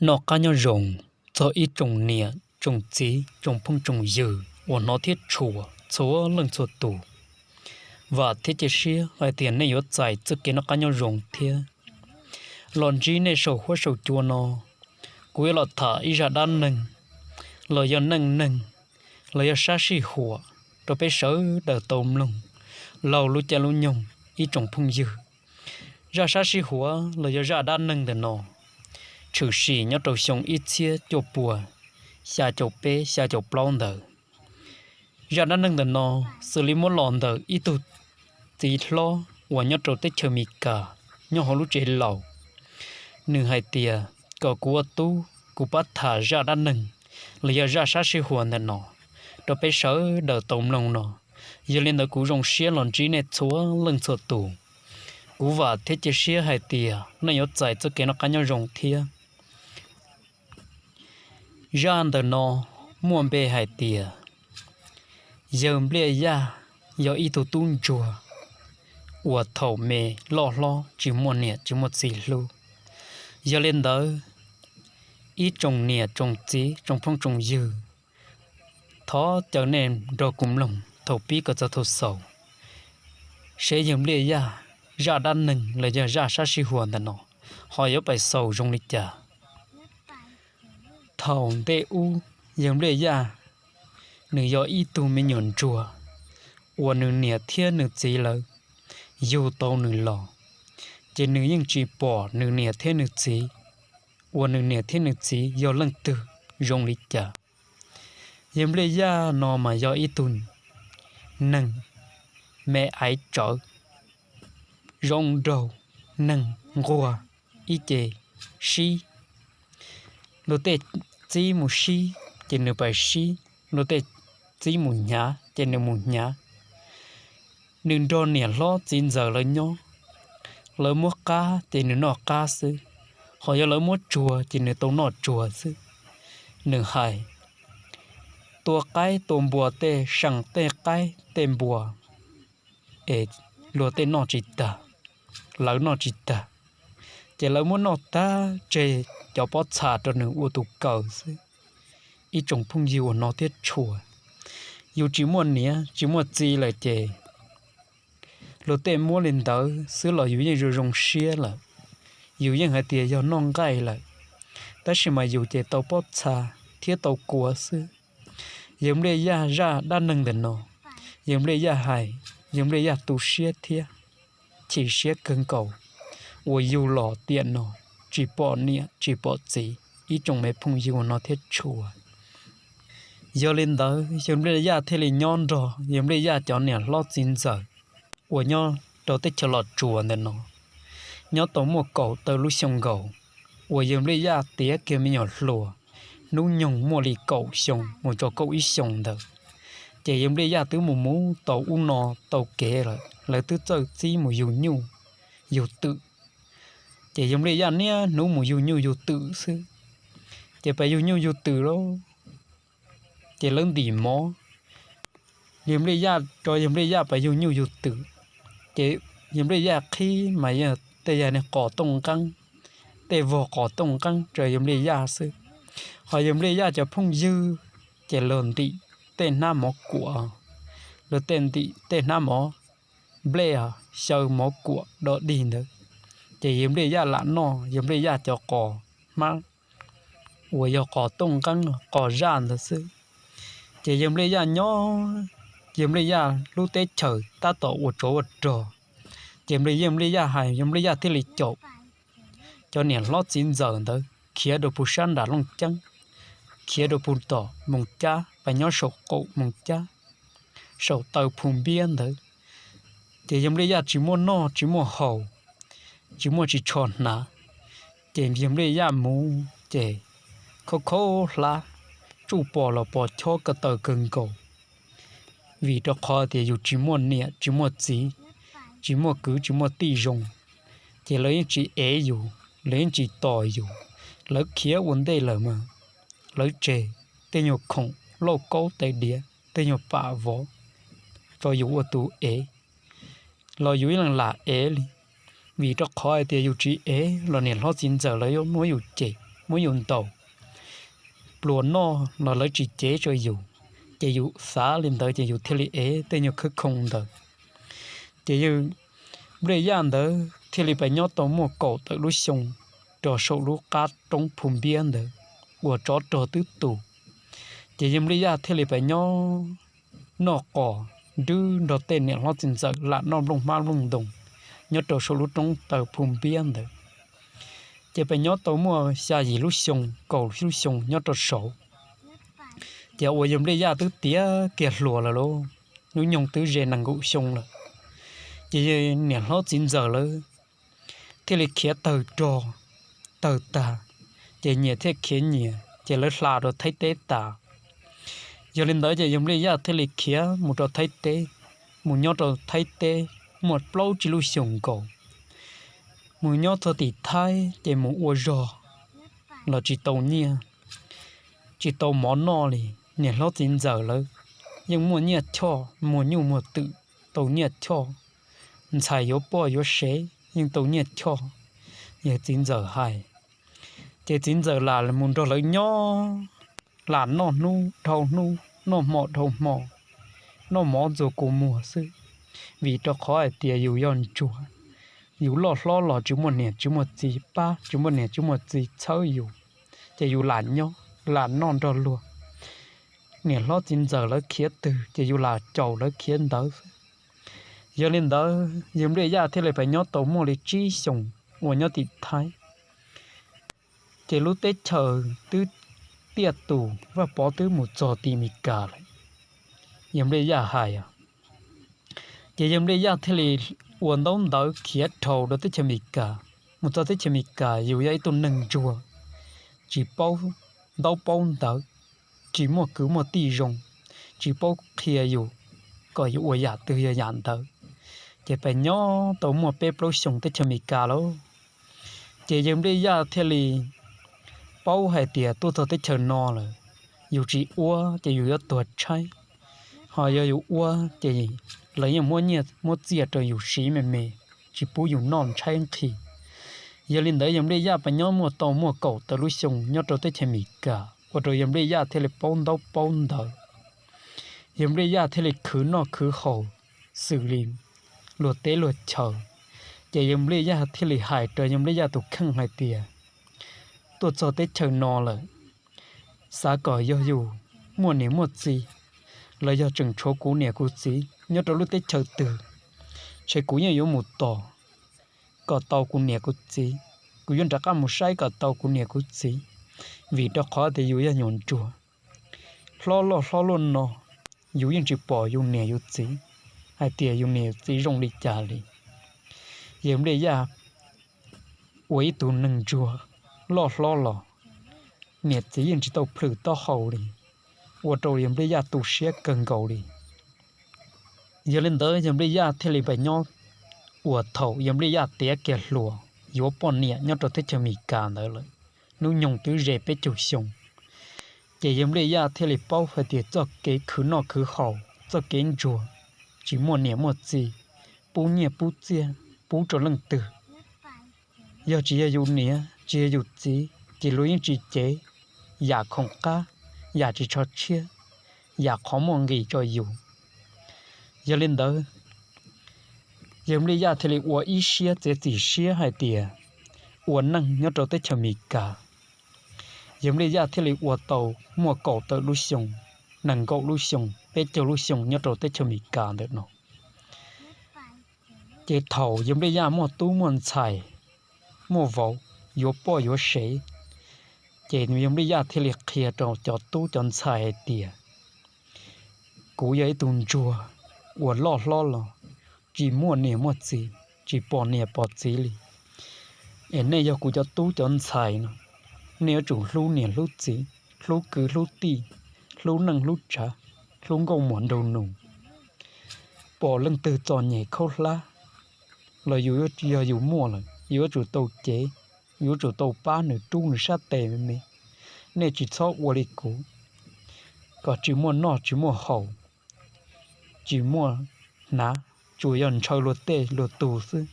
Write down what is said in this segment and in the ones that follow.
Noj qab nyob zoo txog ib tsoom niam tsoom txiv tsoom phooj tsoom ywg uas hnov thiab tshua txhua leej txhua tus. Vam thiab cia siab hais tias nej yuav txais txoj kev noj qab nyob zoo thiab. Los ntsib nej saum huab saum cua no, kuv yuav los tham ib zaj dab neeg, los yog neej neeg, los yog sab sij huam rau peb sawv daws tau mloog laug lub caij lub nyoog ib tsoom phooj ywg. Zaj sab sij huam los yog zaj dab neeg ntawm no tshwm sim nyob rau xyoo ib txhiab cuaj puas xya caum peb xya caum plaub ntawd. Zaj dab neeg ntawm no xws li muab los ntawm ib tug txiv hlob uas nyob rau teb chaws Amelikas nyob hauv lub tsev laus. Nws hais tias kom kuv ua tub kuv pab tham zaj dab neeg los yog zaj sab sij huam ntawm no rau peb sawv daws tau mloog no. Yog li ntawd kuv zoo siab los ntsib nej txhua leej txhua tus. Kuv vam thiab cia siab hais tias nej yuav txais txoj kev noj qab nyob zoo thiab. Zaj ntawm no muaj npe hais tias yawg Npliaj Yaj yog ib tug tub ntsuag uas thaum me loj hlob tsis muaj niam tsis muaj txiv hlub. Yog li ntawd, ib tsoom niam tsoom txiv tsoom phooj tsoom ywg, thov caw nej nrog kuv mloog thaum pib kom txog thaum xaus, seb yawg Npliaj Yaj zaj dab neeg los yog zaj sab sij huam ntawm no ho yuav pais xaus zoo li cas. Thaum ntej ub, yawg Npliaj Yaj nws yog ib tug me nyuam ntsuag uas nws niam thiab nws txiv lawv yug tau nws los, ces nws yeej tsis pom nws niam thiab nws txiv, uas nws niam thiab nws txiv yog leej twg zoo li cas. Yawg Npliaj Yaj no mas yog ib tug neeg me aiv tsawv, zoo nraug, neeg nquag ib ce sib. Luag tej txib mus sib ces nws pais sib, luag tej txib mus hnyav ces nws mus hnyav. Nws nrog niam hlob txiv ntxawm lawv nyob, lawv muab qab ces nws noj qab xwb, ho yog lawv muab tsuag ces nws tau noj tsuag xwb. Nws hais, tua qaib tua npua tej seem tej qaib tej npua es luag tej noj tsis tag, lawv noj tsis tag, ces lawv muab noj tag tseg cov pob txha rau nws ua tus kaw xwb. Ib tsoom phooj ywg uas hnov thiab tshua, yus tsis muaj niam tsis muaj txiv lawm ces luag tej muab li ntawd xwb los yus yeej zoo zoo siab lawm, yus yeej hais tias yog noj nqaij lawm, tab sis mas yus ces tau pob txha thiab tau kua xwb. Yawg Npliaj Yaj zaj dab neeg ntawm no, yawg Npliaj Yaj hais, yawg Npliaj Yaj tu siab thiab chim siab kawg nkaus uas yug los tiam no tsis pom niam tsis pom txiv, ib tsoom me phooj ywg uas hnov thiab tshua. Yog li ntawd yawg Npliaj Yaj thiaj li nyob nrog yawg Npliaj Yaj cov niam hlob txiv ntxawm uas nyob rau teb chaws Los Tsuas ntawm no, nyob tau muaj kaum tawm lub xyoo nkaus, uas yawg Npliaj Yaj tiav kiag me nyuam hluas, hnub nyoog muaj li kaum xyoo mus rau kaum ib xyoos ntawd, ces yawg Npliaj Yaj twb mus mus tau ub no tau kev lawm, lawv twb txawj txib mus yug nyuj yug twm. Ces yawg Npliaj Yaj niaj hnub mus yug nyuj yug twm xwb. Ces pab yug nyuj yug twm lauj, ces lawv ntim mov, yawg Npliaj Yaj rau yawg Npliaj Yaj pab yug nyuj yug twm, ces yawg Npliaj Yaj qhib mas yog tej yam li qos tooj nqeeb, tej vog qos tooj nqeeb rau yawg Npliaj Yaj xwb. Ho yawg Npliaj Yaj cov phooj ywg ces luag ntim tej hnab mov kuam, luag tej ntim tej hnab mov nplej, xyaw mov kuam dog dig ntawd, ces yawg Npliaj Yaj lam noj yawg Npliaj Yaj cov qos hmab uas yog qos tooj nqeeb qos zaj ntawd xwb. Ces yawg Npliaj Yaj nyob, yawg Npliaj Yaj lub teb chaws tab tom ua tsov ua rog, ces yawg Npliaj Yaj hais yawg Npliaj Yaj thiaj li caum cov niam hlob txiv ntxawm ntawd khiav rau pug sab nram Looj Ceeb, khiav rau pug tom Moos Cab, pab nyob saum qaum Moos Cab, saum taw phu npiab ntawd. Ces yawg Npliaj Yaj tsis muaj noj tsis muaj haus, tsis muaj tsis tsho hnav, ces yawg Npliaj Yaj mus ces khaub khaub hlab, tsuj pos los pos chob ko taw kawg nkaus, vim rau qhov tias yus tsis muaj niam tsis muaj txiv, tsis muaj kwv tsis muaj tij zoo, ces lawv yeej tsis ev yus, lawv yeej tsis tos yus, lawv khiav ua ntej lawm mas lawv tseg tej nyuag khoom lauj kaub tais diav, tej nyuag pam vov rau yus ua tus ev, los yus ib leeg lam ev li, vim rau qhov hais tias yus tsis ev los niam hlob txiv ntxawm lawv yuav muab yus cem, muab yus ntaus pluas noj los lawv tsis cev rau yus, ces yus xav li ntawd ces yus thiaj li ev tej nyuag khawb khoo ntawd. Ces yawg Nplij Yaj ntawd thiaj li pes nyob tau muaj kaum tawm lub xyoo rau saum lub qab roob Phu Npiab ntawd uas tsov rog twb tu. Ces yawg Nplij Yaj thiaj li pes nyob noj qos nrwb nrog tej niam hlob txiv ntxawm lam noj nplooj hmab nplooj ntoo nyob rau saum lub roob taw Phu Npiab ntawd. Ces pes nyob tau muaj xya yim lub xyoo kaum lub xyoo nyob rau saud. Ces uas yawg Nplij Yaj twb tiav kiag hluas lawm lauj, hnub nyoog twb ze nees nkaum xyoo lawm. Ces niam hlob txiv ntxawm lawv thiaj li khiav tawg rog tawg tag, ces nyias thiaj khiav nyias, ces lawv hla rau Thaib teb tas. Yog li ntawd ces yawg Nplij Yaj thiaj li khiav mus rau Thaib teb, mus nyob rau Thaib teb muaj plaub tsib lub xyoos nkaus. Mus nyob txog tim Thaib ces mus ua zog los tsis tau nyiaj, tsis tau mov noj li. Niam hlob txiv ntxawm lawv yeej muaj nyiaj choj, muag nyuj muag twm tau nyiaj choj, ntxhais yuav poj yuav sev yeej tau nyiaj choj. Yawg txiv ntxawm hais, ces txiv ntxawm lam mus nrog lawv nyob, lam noj hnub dhau hnub, noj hmo dhau hmo, noj mov ntxuag kua muag xwb, vim rau qhov hais tias yus yog ntsuag, yus loj hlob los tsis muaj niam tsis muaj txiv pab, tsis muaj niam tsis muaj txiv txhawb yus, ces yus lam nyob lam noj nrog luag. Niam hlob txiv ntxawm lawv khiav twg ces yus lam caum lawv khiav ntawd xwb. Yog li ntawd yawg Nplij Yaj thiaj li pes nyob tau muaj li tsib xyoos uas nyob tim Thaib. Ces lub teb chaws twb tiaj tus, Vaj Pov twb mus txog tim Mes Kas lawm, yawg Nplij Yaj hais. Ces yawg Nplij Yaj thiaj li ua ntaub ntawv khiav dhau rau teb chaws Mes Kas. Mus txog teb chaws Mes Kas yus yog ib tug neeg ntsuag, tsis paub ntaub paub ntawv, tsis muaj kwv muaj tij zoo, tsis paub qhia yus kom yus ua yam twg yog yam ntawd, ces pes nyob tau muaj peb plaub xyoos teb chaws Mes Kas lauj. Ces yawg Nplij Yaj thiaj li paub hais tias tuaj txog teb chaws no lawm, yus tsis ua ces yus yuav tuag tshaib, ho yog yus ua ces lawv yeej muab nyiaj muab txiaj rau yus siv me me, tsis pub yus noj tshaib nqhis. Yog li ntawd yawg Nplij Yaj pes nyob muaj tau muaj kaum tawm lub xyoo nyob rau teb chaws Mes Kas, ua rau yawg Nplij Yaj thiaj li paub ntaub paub ntawv. Yawg Nplij Yaj thiaj li khwv noj khwv haus xws li luag teb luag chaw. Ces yawg Nplij Yaj thiaj li hais rau yawg Nplij Yaj tus kheej hais tias, tuaj txog teb chaws no lawm, xav kom yog yus muaj niam muaj txiv, los yog tseem tshuav kuv niam kuv txiv nyob rau lub teb chaws twg, ces kuv yeej yuav mus tos kom tau kuv niam kuv txiv. Kuv yuav rov qab mus saib kom tau kuv niam kuv txiv, vim rau qhov tias yus yog nyuam ntsuag, hlob loj hlob luaj no, yus yeej tsis pom yus niam yus txiv hais tias yus niam yus txiv zoo li cas li. Yawg Nplij Yaj ua ib tug neeg ntsuag loj hlob los, niam txiv yeej tsis tau plhws taub hau li, ua rau yawg Nplij Yaj tu siab kawg nkaus li. Yog li ntawd yawg Nplij Yaj thiaj li pes nyob uas thaum yawg Nplij Yaj tiav kiag hluas yuav poj niam nyob rau teb chaws Amelikas ntawd lawm, hnub nyoog twb ze peb caug xyoo. Ces yawg Nplij Yaj thiaj li paub hais tias txoj kev khwv noj khwv haus, txoj kev ntsuag, tsis muaj niam muaj txiv, pub nyiaj pub txiaj pub rau leej twg, yog tsis yog yus niam tsis yog yus txiv ces luag yeej tsis cev yam khoom qab, yam tsis tsho tshiab, yam qhov muaj nqis rau yus. Yog li ntawd, yawg Nplij Yaj thiaj li ua ib siab txiav txim siab hais tias ua neej nyob rau teb chaws Amelikas. Yawg Nplij Yaj thiaj li ua tau muaj kaum tawm lub xyoo, nees nkaum lub xyoo, peb caug lub xyoo nyob rau teb chaws Amelikas ntawm no. Ces thaum yawg Nplij Yaj muaj tub muaj ntxhais, muaj vauv, yuav poj yuav sev, ces yawg Nplij Yaj thiaj li qhia rau cov tub cov ntxhais hais tias, kuv yog ib tug ntsuag uas loj hlob los tsis muaj niam muaj txiv, tsis pom niam pom txiv li. Es nej yog kuv cov tub cov ntxhais no, nej yuav tsum hlub niam hlub txiv, hlub kwv hlub tij, hlub neej hlub tsav, hlub nkauj muam nraug nus. Pom leej twg txom nyem khaub hlab los yus, yog yus muaj lawm, yus yuav tsum tau cev, yuav tsum tau pab nws rub nws sab tes me me. Nej tsis txhob ua li kuv, kom tsis muaj noj tsis muaj haus, tsis muaj hnav, tsuas yog ntshaw luag tej luag tug xwb.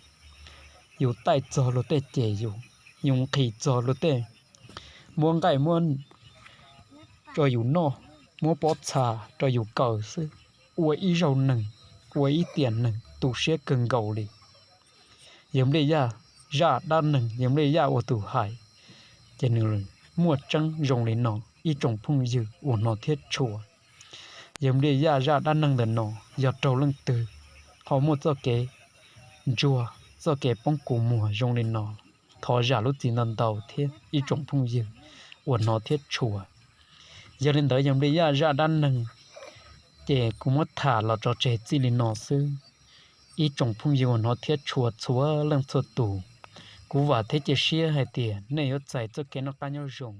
Yus taij txog luag tej ces yus, yus nqhis txog luag tej muab nqaij muab rau yus noj, muab pob txha rau yus kaw xwb, ua ib zaug neeg, ua ib tiam neeg tu siab kawg nkaus li. Yawg Npliaj Yaj zaj dab neeg, yawg Npliaj Yaj ua tus hais, ces nws muaj tseeb zoo li no ib tsoom phooj ywg uas hnov thiab tshua. Yawg Npliaj Yaj zaj dab neeg ntawm no yog raug leej twg ho muaj txoj kev ntsuag, txoj kev poob kua muag zoo li no, thov zam lub txim ntau ntau thiab ib tsoom phooj ywg uas hnov thiab tshua. Yog li ntawd yawg Npliaj Yaj zaj dab neeg ces kuv muab tham los tso tseg txij li no xwb. Ib tsoom phooj ywg uas hnov thiab tshua txhua leej txhua tus, kuv vam thiab cia siab hais tias nej yuav txais txoj kev noj qab nyob zoo.